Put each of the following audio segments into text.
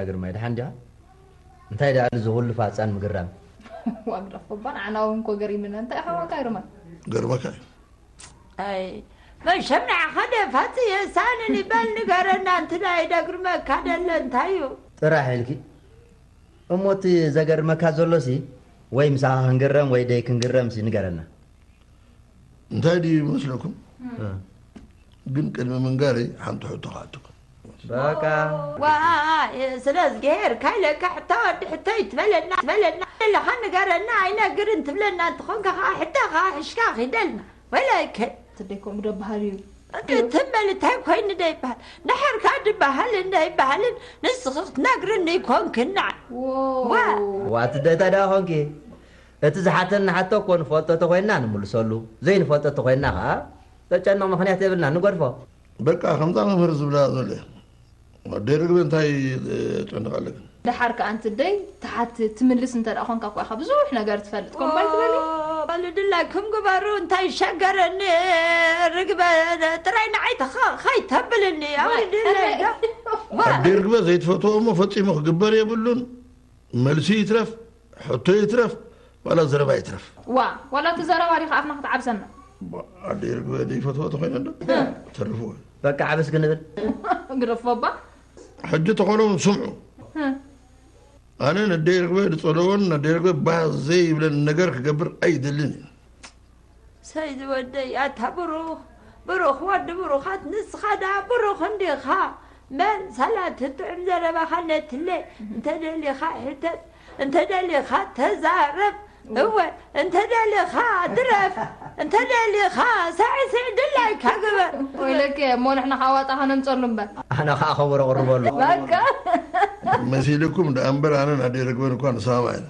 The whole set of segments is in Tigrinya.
ግርማይ፣ ደሓን ዲኻ? እንታይ ደኣ እዚ ኩሉ ፋጻን ምግራም? ዋግደፎ እባ ንዓና እውን እኮ ገሪምና። እንታይ ሓወካ ግርማይ? ገርመካ እዩ። ኣይ፣ መሸም ንዓኻ ደ ፋጽ የሳንን ይበል ንገረና፣ እንት ናይ ደግርመካ ደለ እንታይ እዩ? ጥራሕ ኢልኪ። እሞ እቲ ዘገርመካ ዘሎሲ፣ ወይ ምሳኻ ክንግረም ወይ ደይ ክንግረምሲ ንገረና። እንታይ ድዩ ይመስለኩም? እ። ግን ቅድሚ ምንጋረይ ሓንቲ ሕቶ ክሓተኩም። በቃ። ዋ፣ ስለ ዝገሄርካ ኢለካ ሕቶ ወዲ ሕቶ ይትበለና፣ ትበለና። ኢለኻ ንገረና፣ ኣይነግርን ትብለና እንትኾንካ ኸዓ ሕቶ ኸዓ ሕሽካ ኺደልና። ወላይከ። ትደይ ከምኡ ዶ በሃል እዩ? እንተ ትም በል እንታይ ኮይኑ ዶ ይበሃል? ድሓር ከኣ ድበሃልን ዶ ይበሃልን ንስኺ ክትነግርኒ ይኮንክና። ዎ። ዋ። ዋ፣ እቲ ዶ እንታይ ደኣ ኾንኪ? እቲ ዝሓተና ሕቶ እኮ ንፈልጦ ተኾይንና ንምልሰሉ፣ ዘይንፈልጦ ተኾይንና ኸኣ ዘጨንቕ ምኽንያት የብልናን፣ ንገድፎ። በቃ፣ ከምዛ መምህር ዝብላ ዘሎ እዩ። ኣደይ ርግበ እንታይ የጨንቕ ኣለክን? ደሓር ከኣ ኣንቲ ኣደይ ትሓትት ትምልስ እንተ ደኣ ኾንካ እኮ ኢኻ ብዙሕ ነገር ትፈልጥ። ከምኡ ኣይትበሊ? ኦ፣ በሉ ድላይኩም ግበሩ፣ እንታይ ሸገረኒ? ርግበ ጥራይ ንዓይ ተኸ-፣ ኸይተብልኒ፣ ኣውርድለይ ዶ። ዋ። ኣደይ ርግበ ዘይትፈትዎ እሞ ፈጺሙ ክግበር የብሉን። መልሲ ይትረፍ፣ ሕቶ ይትረፍ፣ ዋላ ዘረባ ይትረፍ። ዋ፣ ዋላ እቲ ዘረባ ዲኻ ኣፍና ክትዓብሰና? ባ-፣ ኣደይ ርግበ ዘይፈትዋ ተኾይነ ዶ? እ። ተርፍዎ። በቃ ዓብስ ክንብል። ግደፎ እባ። ሕጂ ተኾኖም ስምዑ። እ። ኣነ ነደይ ርግበ ዝጸለዎን ነደይ ርግበ ባህ ዘይብለን ነገር ክገብር ኣይደልን እየ። ሰይዚ ወደይ፣ ኣታ ብሩኽ፣ ብሩኽ ወዲ ብሩኻት፣ ንስኻ ደኣ ብሩኽ እንዲኻ። መን ሳላ እቲ ጥዑም ዘረባኻ ነትለ፣ እንተ ደሊኻ ሕተት፣ እንተ ደሊኻ ተዛረብ። እወ፣ እንተ ደሊኻ ድረፍ፣ እንተ ደሊኻ ሳዕስዕ ድላይካ ግበር። ወይለከ፣ እሞ ንሕና ካብ ዋጣ ከነምጸሉ እምበር። ኣነ ኸኣ ከበሮ ቅርበሉ። በቃ። መሲልኩም ደኣ እምበር ኣነን ኣደይ ርግበን እኳ ንሰማማዕ ኢና።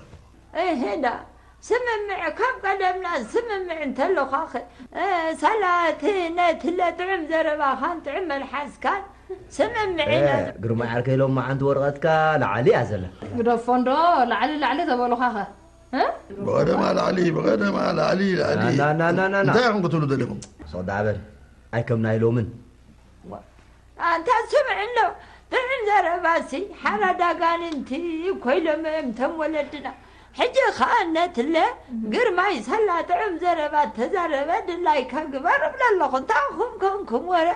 እሄ ደኣ። ስምምዕ፣ ካብ ቀደምና ስምምዕ እንተሎኻኸ፣ እ፣ ሳላ እቲ ነቲ ለጥዑም ዘረባኻን ጥዑም መልሓስካን ስምምዕ እ፣ ኢና። ግርማይ ዓርከይ፣ ሎማዓንቲ ወረቐትካ ላዕሊ እያ ዘላ። ግደፎ እንዶ፣ ላዕሊ ላዕሊ ተበሉኻኸ? እ? ብቐደማ ላዕሊ፣ ብቐደማ ላዕሊ፣ ላዕሊ። ና፣ ና፣ ና፣ ና፣ ና። እንታይ ኢኹም ክትብሉ ደሊኹም? ሶዳ በል። ኣይ ከም ናይ ሎምን። ኣንታ ስምዕ ኣሎ፣ ጥዑም ዘረባሲ ሓራዳ ኣጋንንቲ እኮ ኢሎም እዮም እቶም ወለድና። ሕጂ ኸኣ ነትለ ግርማይ ሳላ ጥዑም ዘረባ ተዛረበ፣ ድላይካ ግበር እብሎ ኣለኹ። እንታይ ኹም ኮንኩም ወረ?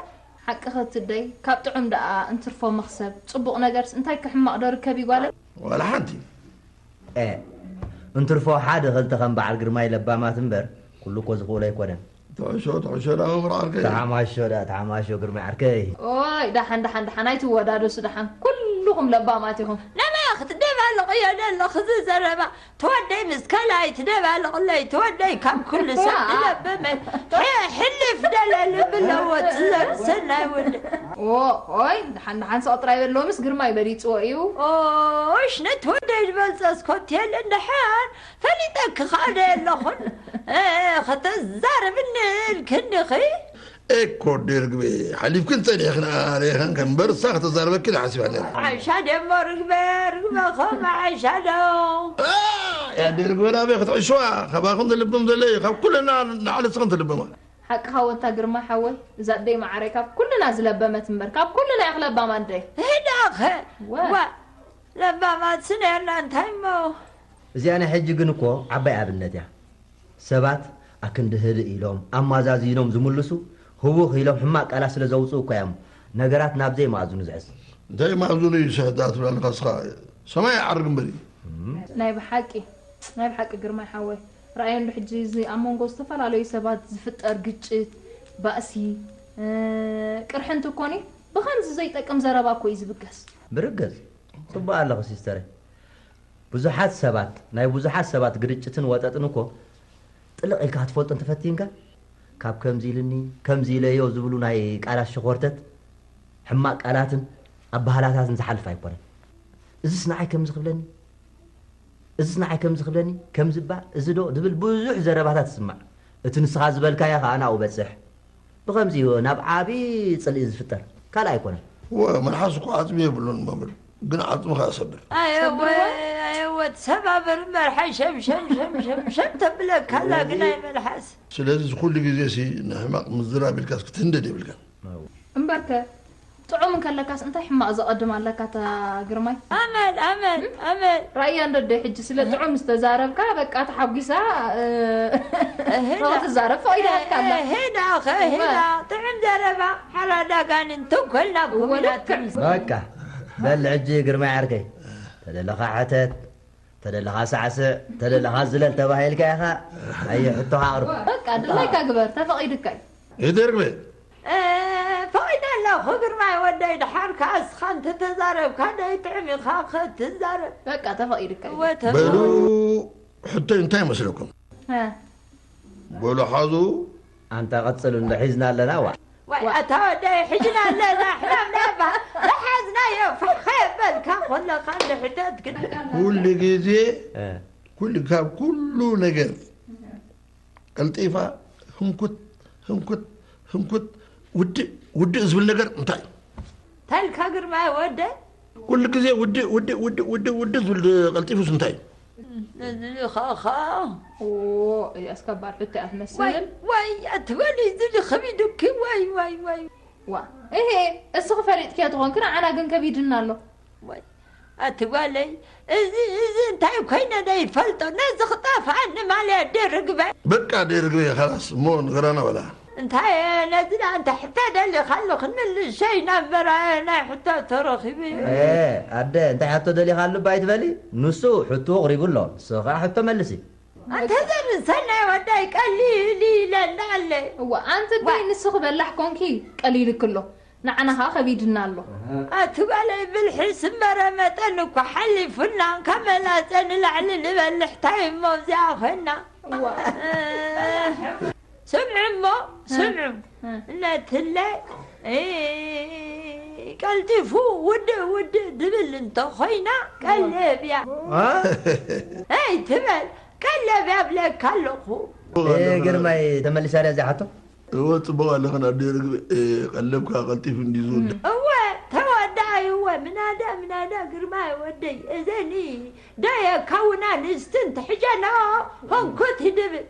ሓቅኺ ትደይ፣ ካብ ጥዑም ደኣ እንትርፎ መኽሰብ፣ ጽቡቕ ነገርስ እንታይ ክሕማቕ ዶ ርከብ እዩ ጓለይ? ዋላ ሓንቲ። ኤ፣ እንትርፎ ሓደ ኽልተ ከም በዓል ግርማይ ለባማት እምበር፣ ኩሉ እኮ ዝኽእሎ ኣይኮነን። ትሕሾ፣ ትሕሾ ደኣ መምህር ዓርከይ። ተሓማሾ ደኣ፣ ተሓማሾ ግርማይ ዓርከይ። ኦይ፣ ደሓን፣ ደሓን፣ ደሓን፣ ኣይትወዳደሱ ደሓን። ኩልኹም ለባማት ኢኹም። ነመይ ክትደባልቕዮ ዘለኺ እዚ ዘረባ? ተወደይ ምስ ካልኣይ ትደባልቕለይ፣ ተወደይ ካብ ኩሉ ሰብ ዋ። ትለብመ። ሕ-፣ ሕልፍ ደለ ልቢ ኣለዎ፣ ትዘር ሰናይ ወደ። ኦ፣ ኦይ፣ ደሓን፣ ደሓን፣ ስቕ ጥራይ በል፣ ሎምስ ግርማይ በሊጽዎ እዩ። ኦሽ፣ ነቲ ወደይ ዝበልጸ እስኮት የለ፣ እንድሕር ፈሊጠኪ ከኣ ዶ የለኹን? እ፣ ከተዛርብኒ ኢልክኒ ኺ? ኤኮ፣ ኣደ ርግበ፣ ሓሊፍክን ጸኒሕክን ኣርኢኸን ከም እምበር፣ እሳ ከተዛርበኪ ዶ ሓሲባ ነይራ? ዓሻ ደሞ ርግበ፣ ርግበ ኸም ዓሻ ዶ? ኣ፣ ኣደ ርግበ ናበይ ክትዕሽዋ? ካባኽን ትልብም ዘሎ እዩ፣ ካብ ኩልና ንላዕሊ እስኽን ትልብማ። ሓቅኻ ወታ ግርማ ሓወይ፣ እዛ ኣደይ መዓረይ ካብ ኩልና ዝለበመት እምበር፣ ካብ ኩልና እያ ክለባማ ኣደይ። ህዳኸ? ወ- ዋ፣ ለባማት ስነርና እንታይ እሞ? እዚኣ ናይ ሕጂ ግን እኮ ዓባይ ኣብነት እያ። ሰባት ኣክንዲ ህድእ ኢሎም፣ ኣማዛዚኖም ዝምልሱ፣ ህውኽ ኢሎም ሕማቕ ቃላት ስለ ዘውጽኡ እኮ እዮም ነገራት ናብ ዘይመኣዝኑ ዝሕዝ። እንታይ መኣዝኑ እዩ ስሕት ትብለኒ ንስኻ? ሰማይ ይዓርግ እምበር እዩ። እም። ናይ ብሓቂ፣ ናይ ብሓቂ ግርማይ ሓወይ፣ ረኣዮ እንዶ ሕጂ እዚ ኣብ መንጎ ዝተፈላለዩ ሰባት ዝፍጠር ግጭት፣ ባእሲ፣ እ፣ ቅርሒ እንትኮኒ ብኸምዚ ዘይጠቅም ዘረባ እኮ እዩ ዝብገስ። ብርግጽ፣ ጽቡቕ ኣለኺ ሲስተረይ። ብዙሓት ሰባት፣ ናይ ብዙሓት ሰባት ግርጭትን ወጠጥን እኮ ጥልቕ ኢልካ ክትፈልጦ እንተፈቲንካ፣ ካብ ከምዚ ኢልኒ፣ ከምዚ ኢለዮ ዝብሉ ናይ ቃላት ሸኾርተት፣ ሕማቕ ቃላትን ኣበሃህላታትን ዝሓልፍ ኣይኮነን። እዝስ ንዓይ ከምዚ ክብለኒ፣ እዝስ ንዓይ ከምዚ ክብለኒ፣ ከምዚ እባ፣ እዚ ዶ ዝብል ብዙሕ ዘረባታት ይስማዕ። እቲ ንስኻ ዝበልካዮ ኸኣ ናብኡ በጽሕ። ብኸምዚ እዩ ናብ ዓቢ ጽልኢ ዝፍጠር፣ ካልእ ኣይኮነን። እወ፣ መልሓስ እኮ ዓጽሚ የብሉን መምህር፣ ግን ዓጽሚ ከኣ ይሰብር። ኣየወ፣ ኣየወ፣ ትሰባብር እምበር፣ ሓይ ሸም፣ ሸም፣ ሸም፣ ሸም፣ ሸም ተብለካ ኣላ፣ ግን ኣይ መልሓስ። ስለዚ ኩሉ ግዜ ሲ ንሕማቕ ምዝራብ ኢልካስ ክትህንደድ የብልካን። እምበርከ፣ ጥዑም እንከለካስ እንታይ ሕማቕ ዘቐድም ኣለካ እታ ግርማይ? ኣመል ኣመል ኣመል ራእያ እንዶ ኣደይ ሕጂ ስለ ጥዑም ዝተዛረብካ በቃ ተሓጒሳ እ፣ እህዳ። ተትዛረብ ፈቒዳትካ ኣላ። ሄዳ ኸ ሄዳ ጥዕም ዘረባ ሓራዳ ጋኒን ተንኮልና ኩናት በቃ በል ሕጂ ግርማይ ዓርከይ፣ ተደለኻ ሕተት፣ ተደለኻ ሳዕስዕ፣ ተደለኻ ዝለል ተባሂልካ ኢኻ። ኣየ ሕቶኻ ኣቕርብ። በቃ ድላይካ ግበር ተፈቒዱካ እዩ። ይደርበ ፈቒደ ኣለኹ ግርማይ ወደይ፣ ድሓር ከኣ እስኻ እንተተዛረብካ ደይጥዕም ኢኻ ክትዛረብ። በቃ ተፈቒዱካ እዩ። ወተ- በሉ ሕቶይ እንታይ ይመስለኩም? ሀ። በሉ ሓዙ። ኣንታ ቀጽሉ እንዶ ሒዝና ኣለና ዋ። ዋይ ኣታ ወደይ ሕጅና ኣለና ሕናም ናባ ዝሓዝናዮ ፈኸ በልካ ኮለኻ እንድሕተት ግን ኩሉ ግዜ እ። ኩሉ ካብ ኩሉ ነገር ቀልጢፋ ህንኩት ህንኩት ህንኩት ውድእ ውድእ ዝብል ነገር እንታይ እዩ? እንታይ ኢልካ ግርማይ ወደ? ኩሉ ግዜ ውድእ ውድእ ውድእ ውድእ ውድእ ዝብል ቀልጢፉስ እንታይ እዩ? ነዚ ኻኻ እዚኣስ ከባድ ሕቶ እያ ትመስል። ወይ ኣትበሊ እዚ ከቢዱኪ ወይ ወይ ወይ ዋ እሄ እስኺ ፈሊጥክዮ ትኾንኪ ንዓና ግን ከቢድና ኣሎ። ወይ ኣቲ ጓለይ፣ እዚ እዚ እንታይ ኮይነ ደይፈልጦ፣ ነዚ ክጠፍኣኒ ማለት ድየ ርግበ? በቃ ደይ ርግበ ኻላስ እሞ ንገራና በላ። እንታይ ነዚ ደኣ እንታይ ሕቶ ደሊኻ ኣሎ ክንምልስ ሸይና እምበር ኣየ ናይ ሕቶ ተረኺቡ እዩ። ኤ ኣደ እንታይ ሕቶ ደሊኻ ኣሎ እባ ኣይትበሊ። ንሱ ሕቶ ኣቕሪቡ ኣሎ ንስኺ ኸኣ ሕቶ መልሲ። ኣንተ ዘርሰናይ ወዳይ ቀሊል ኢለ እንዳለ። እዋ ኣንቲ ደይ ንስኺ በላሕ ኮንኪ ቀሊልኪ ኣሎ። ንዓና ኸኣ ከቢድና ኣሎ። ኣቲ ጓለይ ብልሒ ስመረ መጠን እኮ ሓሊፉና ካብ መላጸ ንላዕሊ ንበልሕ ታይ እሞ ኣብዚኣ ኮይና። እዋ። ስምዑ እሞ ስምዑ ነትለ ቀልጢፉ ውድእ ውድእ ድብል እንተኾይና ቀለብ እያ። ኣይ ትበል ቀለብ እያ ብለካ ኣለኹ። ግርማይ ተመሊሳ ድያ እዚኣ ሕቶ? እወ ጽቡቕ ኣለኽን ኣደ ርግብ ቀለብካ ቀልጢፉ እንድዩ ዝውዳእ። እወ ተወዳኣይ እወ ምናዳ ምናዳ ግርማይ ወደይ እዘኒ ዶ የካውና ንስትን ትሕጀና ሆንኩት ይድብል።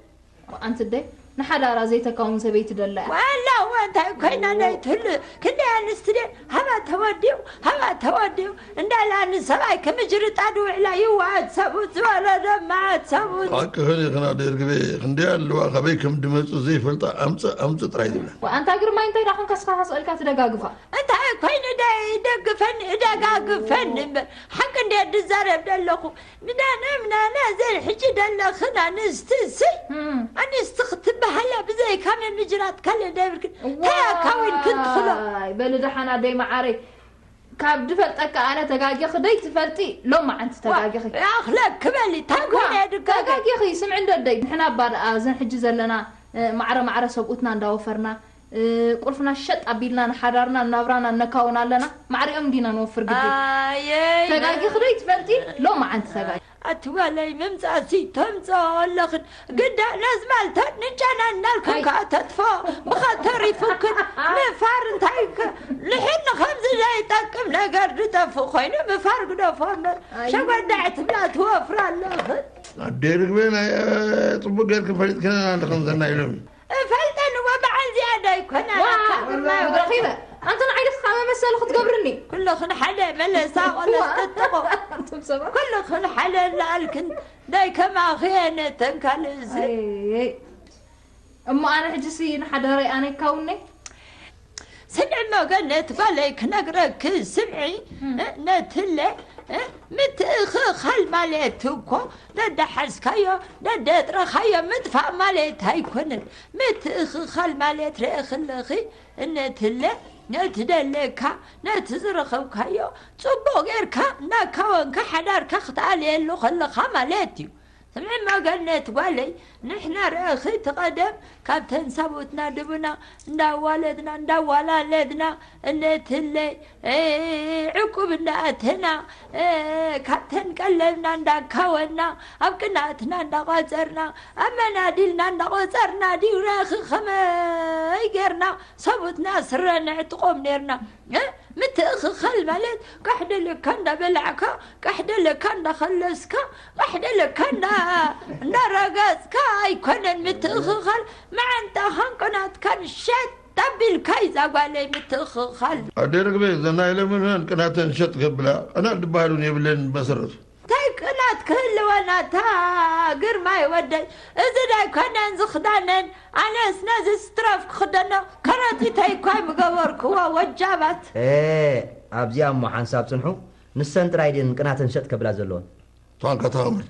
ኣንቲ ኣደይ ንሓዳራ ዘይተካውን ሰበይቲ ደላ እያ። ዋላ እወ እንታይ ኮይና ናይ ትህሉ ክንደይ ኣንስቲ ደን ሃባ ተወዲኡ ሃባ ተወዲኡ እንዳላ ንሰብኣይ ክምጅርጣ ድውዕላ ይዋት ሰቡት ዝወረደ ማት ሰቡት። ሓቅኽን ኢኽን ኣደ ርግቤ ክንደይ ኣለዋ ካበይ ከም ድመጽእ ዘይፈልጣ ኣምጽእ ኣምጽእ ጥራይ ዝብላ። ኣንታ ግርማይ እንታይ ደኣ ኮንካ ስኻ ስእልካ ትደጋግፋ። እንታይ ኮይኑ ዶ ይደግፈኒ እደጋግፈኒ እምበር ሓቂ እንድየ ድዛረብ ደለኹ። ምናነ ምናነ እዘን ሕጂ ደለኽን ኣንስቲ እሲ ኣንስቲ ክትበሃላ ብዘይካ ምምጅራት ካልእ ዶ ይብልክን እንታይ ኣካዊንክን ትኽሎ። ዋይ በሊ ደሓን ኣደይ መዓረይ ካብ ድፈልጠካ ኣነ ተጋጊኺ ደይ ትፈልጢ ሎማዓንቲ ተጋጊኺ። ኣኽለክ በሊ እንታይ ኮይነ ድጋገ። ተጋጊኺ ስምዒ እንዶ ኣደይ ንሕና እባ ደኣ እዘን ሕጂ ዘለና ማዕረ ማዕረ ሰብኡትና እንዳወፈርና ቁልፍና ሸጥ ኣቢልና ንሓዳርናን ናብራናን ነካውን ኣለና። ማዕሪኦም እንዲና ንወፍር ግዲ። ኣየይ ተጋጊኺ ዶ ይትፈልጢ? ሎማዓንቲ ተጋጊ። ኣቲ ጓለይ ምምጻእሲ ተምጽኦ ኣለኽን ግዳ ነዚ ማልተን ንጨና እናልክን ኣይ። ከኣ ተጥፍኦ ብኸ ተሪፉክን ምፋር እንታይ ከ ንሕን ንኸምዚ ዘይጠቅም ነገር ድጠፍእ ኮይኑ ምፋር ግደፎ እምበር ኣይ። ሸጎዳዕ ትብላ ትወፍር ኣለኽን ኣደ ርግበ ናይ ጽቡቅ ገርክን ፈሊጥክን ኣለኽን ዘናይ ሎሚ እፈልጠን እወ በዓል ዝያዳ ኣይኮነ ኣካ ግርማይ ወ- ረኺበ ኣንተ ንዓይ ድኻ መመሰሊ ክትገብርኒ ኩልኽን ሓደ መለሳ ቆለስ ጥጥቆ ኣንቱም ሰባት ኩልኽን ሓደ ለኣልክን ናይ ከማኺ የነተን ካልእ እዚ ኣይ፣ እሞ ኣነ ሕጂሲ ንሓዳረይ ኣነ ይካውነይ ስምዒ ሞገነት ጓለይ ክነግረኪ ስምዒ ነትለ ምትእኽኻል ማለት እኮ ደደሓዝካዮ ደደጥረኻዮ ምጥፋእ ማለት ኣይኮነን። ምትእኽኻል ማለት ርኢኺ ኣለኺ ነትለ ነቲ ደለካ ነቲ ዝረኸብካዮ ጽቡቕ ጌርካ እናካወንካ ሓዳርካ ክትኣልየሉ ከለኻ ማለት እዩ። ስምዒ መገነት ጓለይ ንሕና ርኢኺ እቲ ቀደም ካብተን ሳቦትና ድቡና እንዳዋለድና እንዳዋላለድና እነትለይ ዕቁብ እንዳኣተና ካብተን ቀለብና እንዳካወና ኣብ ቅናትና እንዳቋፀርና ኣብ መናዲልና እንዳቆፀርና ድዩ ርኢኺ ከመይ ጌርና ሰቡትና ስረ ንዕጥቆም ኔርና። ምትእኽኻል ማለት ቃሕ ደለካ እንዳበላዕካ ቃሕ ደለካ እንዳኸለስካ ቃሕ ደለካ እንዳ እንዳረገጽካ ኣይኮነን ምትእኽኻል መዓንጣኻን ቅናትካን ሸጥ ኣቢልካ እዛ ጓለይ ምትእኽኻል። ኣደ ርግበ፣ እዘን ናይ ለመንወን ቅናተን ሸጥ ከብላ፣ ቅናት ዝበሃል እውን የብለን ብመሰረቱ። እንታይ ቅናት ክህልወና፣ እታ ግርማይ ወደይ፣ እዚ ዳይኮነን ዝኽዳነን፣ ኣነስ ነዚ ስትረፍ ክኽደኖ ከረጢተይ እኳ ኣይምገበርክዎ፣ ወጃባት። ኤ፣ ኣብዚኣ እሞ ሓንሳብ ጽንሑ፣ ንሰን ጥራይ ድየን ቅናተን ሸጥ ከብላ ዘለወን? እሷን ከተማምር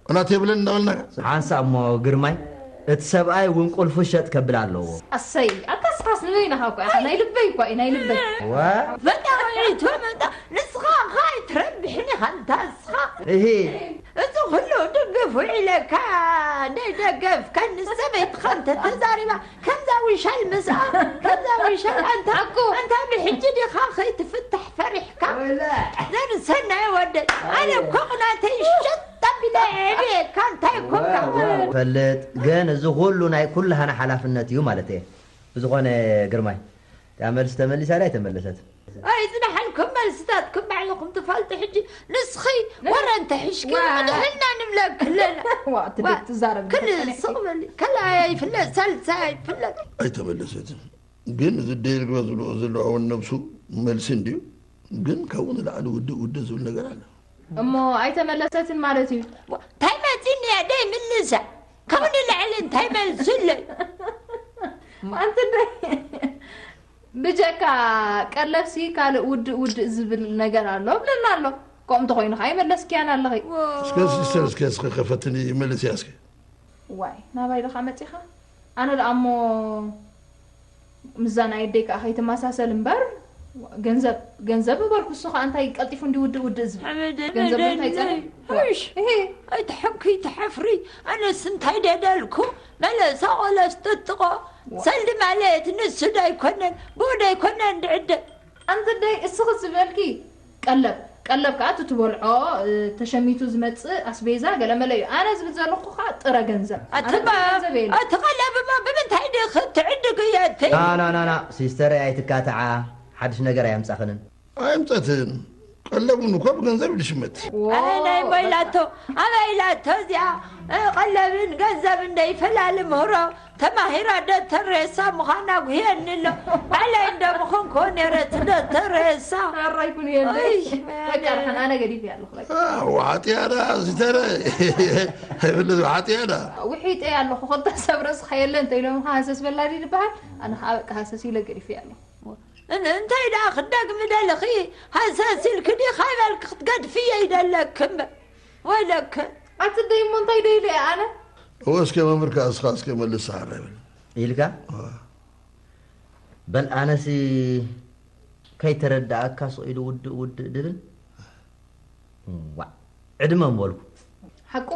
ቅናት የብለን እንዳበልናካ። ሓንሳብ እሞ ግርማይ፣ እቲ ሰብኣይ እውን ቁልፉ ሸጥ ከብል ኣለዎ። ኣሰይ፣ ኣታ ስኻስ ንበይንኻ እኮ ኢኻ፣ ናይ ልበይ እኮ እዩ፣ ናይ ልበይ። ዋ። ፈጣሪ ይእትዎ መጣ፣ ንስኻ ኸኣ ኣይትረብሕን ኢኻ፣ እንታ ንስኻ። እሂ። እዚ ኩሉ ድግፍ ውዒለካ፣ ደይደገፍካ፣ ንሰበይትኻ እንተ ተዛሪባ፣ ከምዛ ውሻል ምስኣ፣ ከምዛ ውሻል ኣንታ፣ ኣኩ። ኣንታ ብሕጂ ዲኻ ከይትፍታሕ ፈሪሕካ? ወላ። ዘርሰናይ ወደይ፣ ኣነ እኮ ቅናተይ ሸጥ ኣቢለ የዕብየካ፣ እንታይ ኮንካ? ዋ፣ ዋ። ፈልጥ፣ ግን እዚ ኩሉ ናይ ኩልሃና ሓላፍነት እዩ ማለት እየ። ብዝኾነ ግርማይ፣ እታ መልሲ ተመሊሳ ድያ ኣይተመለሰትን? ኣይጽናሓልኩም፣ መልስታትኩም ባዕልኹም ትፈልጡ። ሕጂ ንስኺ ወረ እንተ ሒሽኪ ዋ። ንሕና ንብለኪ ኣለና። ዋ፣ እቲ ዋ፣ ደቂ ትዛረብ ክል ዝፈጸመ ስቕ በሊ። ካልኣይ ኣይፍለጥ፣ ሳልሳይ ኣይፍለጥ። ኣይተመለሰትን። ግን እዚ ደይርግበ ዝብሎ ዘሎ እውን ነብሱ መልሲ እንድዩ። ግን ካብኡ ንላዕሊ ውድእ ውድእ ዝብል ነገር ኣሎ። እሞ ኣይተመለሰትን ማለት እዩ። ዋ፣ እንታይ መጺኒ እያ ደይ ምልሳ? ካብኡ ንላዕሊ እንታይ መልሲ ኣለይ? ኣንቲ ደይ ብጀካ ቀለብሲ ካልእ ውድእ ውድእ ዝብል ነገር ኣሎ ብለና ኣሎ። ከምኡ እንተኾይኑ ኸዓ ይመለስክያን ኣለኺ። እስከ ሲስተር፣ እስከ እስከ ከፈትኒ ይመልስ እያ እስከ። ዋይ፣ ናባይ ዶ ኸዓ መጺኻ? ኣነ ደኣ እሞ ምስዛ ናይ ኣደይ ከኣ ከይትመሳሰል እምበር፣ ገንዘብ፣ ገንዘብ ምበልኩ፣ እሱ ኸኣ እንታይ ቀልጢፉ እንዲ ውድእ ውድእ ዝብል? ሓመደ ገንዘብ ነደይ እንታይ ይጸልእ? ነይ። እሽ። እሄ። ኣይትሐኩ፣ ኣይትሐፍሪ። ኣነስ እንታይ ደደልኩ? መለሳ ቆለስ ጥጥቆ። ዋ። ሰልዲ ማለት ንሱ ዶ ኣይኮነን፣ ብኡ ዶ ኣይኮነን ድዕደ። ኣንቲ ደይ እስኺ ዝበልኪ ቀለብ፣ ቀለብ ከኣ እቲ ትበልዖ፣ እ፣ ተሸሚቱ ዝመጽእ ኣስቤዛ ገለመለ እዩ። ኣነ ዝብል ዘለኹ ከኣ ጥረ ገንዘብ። ኣቲ ኣነ ጥረ ባ-፣ ገንዘብ የለን። ኣቲ ቀለብማ ብምንታይ ዲኺ ትዕድግዮ ኣቲ? ና፣ ና፣ ና፣ ና፣ ሲስተረይ ኣይትካትዓ፣ ሓድሽ ነገር ኣየምጻኽንን። ኣየምጸትን። ቀለብ እውን እኮ ብገንዘብ እዩ ዝሽመት። ኣይ፣ ናይ ሞይላቶ፣ ኣበይ ኢላቶ እዚኣ? እ፣ ቀለብን ገንዘብን ደይፈላለ ምህሮ ተማሂራ ዶ ተሬሳ ምዃና ጉህየኒ ኣሎ። ባዕለይ እንዶ ምኾንኩ ነይረ እቲ ዶ ተሬሳ። ኣራይ ኩን የለ። እይ፣ በቃ፣ ደሓን ኣነ ገዲፈ ኣለኹ፣ በቃ። አ፣ ዋጥያዳ፣ ዝተረ። ኣይብልስ ዋጥያዳ። ውሒጠ ኣለኹ፣ ክልተ ሰብ ርእስኻ የለ እንተ ኢሎምኻ ሃሰስ በላ ድዩ ዝበሃል? ኣነ ኸዓ በቃ ሃሰስ ኢለ ገዲፈ ኣለኹ። እን-፣ እንታይ ደኣ ክደግሚ ደለኺ? ሃሰስ ኢልኪ ዲኺ? ኣይበልኪ ክትገድፍዮ ይደለኪ እምበር። ወይለኪ። ኣቲ ደይ እሞ እንታይ ደይ ኢለ ኣነ? እወ እስከ መምህር ከኣ እስኻ እስከ መልስ ሰሓራ ይበል። ኢልካ? እወ። በል ኣነሲ ከይተረድኣካ ስቕ ኢሉ ውድእ ውድእ ድብል። ዋዕ፣ ዕድመ ምበልኩ። ሓቁ።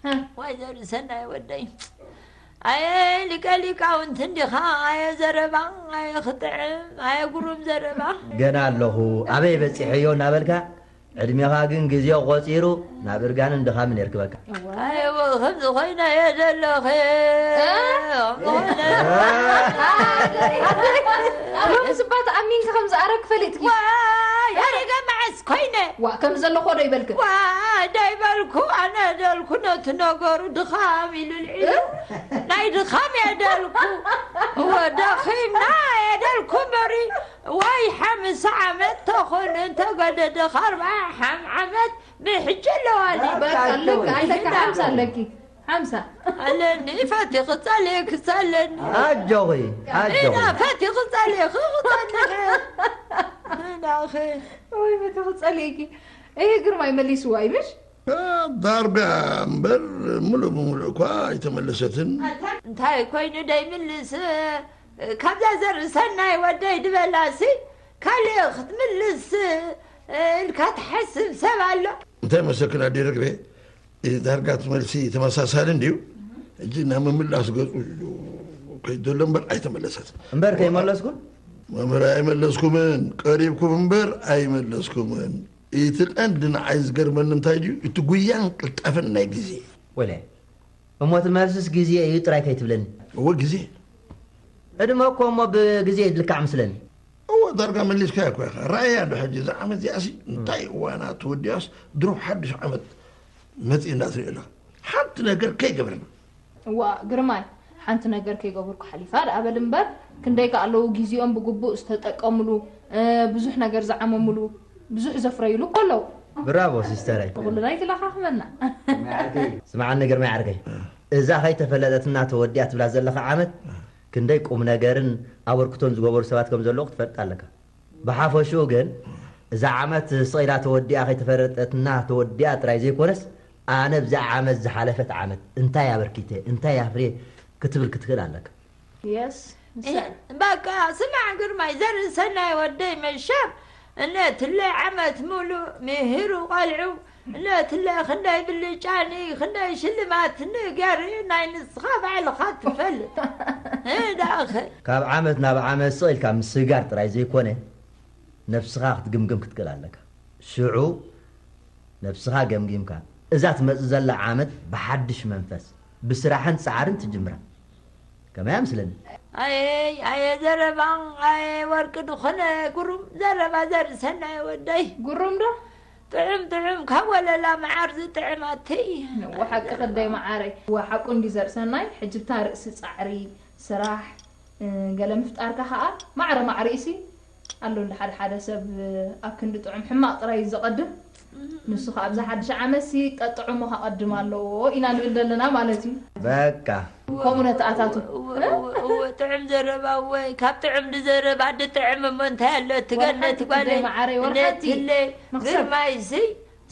ሀ። ዋይ ዘርሰናይ ወደይ። ኣየ ሊቀ ሊቃውንቲ እንዲኻ፣ ኣየ ዘረባ፣ ኣየ ክጥዕም፣ ኣየ ግሩም ዘረባ። ገና ኣለኹ፣ ኣበይ በጺሐዮ እናበልካ፣ ዕድሜኻ ግን ግዜ ቆጺሩ ናብ እርጋንን ድኻምን የርክበካ። ኣየወ፣ ከምዚ ኮይነ እየ ዘለኹ። እ? ከምዚ ኮይነ። ሎምስ እባ ተኣሚንካ ከም ዝኣረግ ፈሊጥኪ። ዋይ፣ ኣረገ መዓስ ኮይነ። ዋ፣ ከም ዘለኹ ዶ ይበልክ? ዋ፣ ዶ ይበልኩ፣ ኣነ ደልኩ ነቲ ነገሩ ድኻም ኢሉ ልዒሉ። እ? ናይ ድኻም እየ ደልኩ። እወ፣ ደኺምና እየ ደልኩ እምበሪ። ዋይ፣ ሓምሳ ዓመት ተኾነ እንተገደደ፣ ኻርባ ሓም ዓመት ብሕጂ ኣለዋኒ። በቃ፣ ኣለካ፣ ኣለካ፣ ሓምሳ ኣለኪ። ሓምሳ። ኣለኒ፣ ፈቲ ክጸልየኪ ኣለኒ። ኣጆኺ፣ ኣጆኺ። ኢና ፈቲ ክጸልየኪ፣ ክጸልየኪ። እናኺ። ወይ ፈቲ ክጸልየኪ። እህ፣ ግርማይ መሊስዋ እዩ፣ ምሽ? ዳርጋ እምበር ምሉእ ብምሉእ እኳ ኣይተመለሰትን። እንታይ ኮይኑ ደይምልስ? ካብዛ ዘርኢ ሰናይ ወደይ ድበላሲ ካልእ ክትምልስ ኢልካ ትሓስብ ሰብ ኣሎ? እንታይ መሰክን ኣደይ ርግቤ? ዳርጋ እቲ መልሲ ተመሳሳሊ እንድዩ። ሕጂ ናብ ምምላስ ገጹ ከይዱ ዘሎ እምበር ኣይተመለሰትን። እምበር ከይመለስኩን? መምህር ኣይመለስኩምን፣ ቀሪብኩም እምበር ኣይመለስኩምን። እቲ ቀንዲ ንዓይ ዝገርመኒ እንታይ ድዩ? እቲ ጉያን ቅልጣፈን ናይ ግዜ። ወለ፣ እሞ እቲ መልስስ ግዜ እዩ ጥራይ ከይትብለኒ። እወ፣ ግዜ። ዕድመ እኮ እሞ ብግዜ ይልካዕ ምስለኒ። እወ፣ ዳርጋ መሊስካዮ እኮ ኢኻ። ራእያ ዶ ሕጂ እዛ ዓመት እዚኣሲ እንታይ እዋና ተወዲኣስ ድሮ ሓድሽ ዓመት መጺእና ትርኢ ኣለኻ። ሓንቲ ነገር ከይገብርና። እዋ፣ ግርማይ፣ ሓንቲ ነገር ከይገበርኩ ሓሊፋ ደኣ በል እምበር፣ ክንደይ ከ ኣለዉ ግዜኦም ብግቡእ ዝተጠቀምሉ፣ እ፣ ብዙሕ ነገር ዝዓመምሉ፣ ብዙሕ ዘፍረይሉ እኮ ኣለዉ። ብራቮ ሲስተረይ። ንኹልና ይትለኻኽመና። ስምዓኒ ግርማይ ዓርከይ፣ እዛ ከይተፈለጠትና ተወዲኣ ትብላ ዘለኻ ዓመት ክንደይ ቁም ነገርን ኣበርክቶን ዝገበሩ ሰባት ከም ዘለዉ ክትፈልጥ ኣለካ። ብሓፈሽኡ ግን እዛ ዓመት ስቕ ኢላ ተወዲኣ ከይተፈለጠትና ተወዲኣ ጥራይ ዘይኮነስ፣ ኣነ ብዛ ዓመት ዝሓለፈት ዓመት እንታይ ኣበርኪተ፣ እንታይ ኣፍርየ ክትብል ክትክእል ኣለካ። የስ በቃ ስማዕ ግርማይ ዘርኢ ሰናይ ወደይ መሻም እነትለይ ዓመት ሙሉእ ምሂሩ ቆልዑ እነትለይ ክንደይ ብልጫኒ ክንደይ ሽልማትኒ ገሪ ናይ ንስኻ ባዕልኻ ትፈልጥ እዳኸ ካብ ዓመት ናብ ዓመት ስቕ ኢልካ ምስጋር ጥራይ ዘይኮነ፣ ነብስኻ ክትግምግም ክትክእል ኣለካ። ሽዑ ነብስኻ ገምጊምካ፣ እዛ ትመጽእ ዘላ ዓመት ብሓድሽ መንፈስ፣ ብስራሕን ጻዕርን ትጅምራ። ከመይ ኣምስለኒ? ኣየ ኣየ ዘረባ ኣየ ወርቂ ዝኾነ ጉሩም ዘረባ ዘርኢ ሰናይ ወደይ ጉሩም ዶ? ጥዑም ጥዑም ካብ ወለላ መዓር ዝጥዕም ኣተይ እወ ሓቂ ክደይ መዓረይ። እወ ሓቁ እንዲ ዘርኢ ሰናይ፣ ሕጂ ብታ ርእሲ ጻዕሪ፣ ስራሕ፣ እ፣ ገለ ምፍጣርካ ከኣ ማዕረ ማዕሪኡ ሲ ኣሎ እንደ ሓደ ሓደ ሰብ ኣብ ክንዲ ጥዑም ሕማቕ ጥራይ እዩ ዘቐድም። ንሱ ከኣ ኣብዛ ሓድሽ ዓመት ሲ ጠጥዑሙ ከቐድም ኣለዎ ኢና ንብል ዘለና ማለት እዩ። በቃ ከምኡ ነተኣታቱ። እወ ጥዑም ዘረባ እወ ካብ ጥዑም ድዘረባ ድጥዕም እሞ እንታይ ኣሎ እቲ ገነት ጓለይ መዓረይ ወርሓቲ ነትለ ግርማይሲ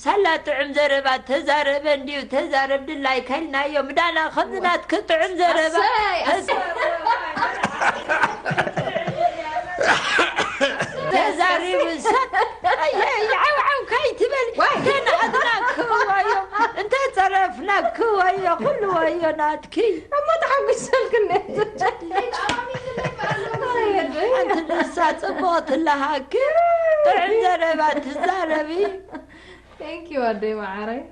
ሳላ ጥዑም ዘረባ ተዛረበ እንዲዩ ተዛረብ ድላይ ከልናዮ ምዳና ከምዚ ናትክ ጥዑም ዘረባ ኣሰይ፣ ኣሰይ። ተዛሪቡ ሰብ ዓውዓው ካይትበል ተናኣድናክወዮ እንተፀረፍናክወዮ ኩልወዮ ናትኪ እሞ ተሓጒሰልክን ሓንቲ ንሳ ፅቡቕ ትለሃኪ ጥዑም ዘረባ ትዛረቢ Thank you ኣደይ መዓረይ።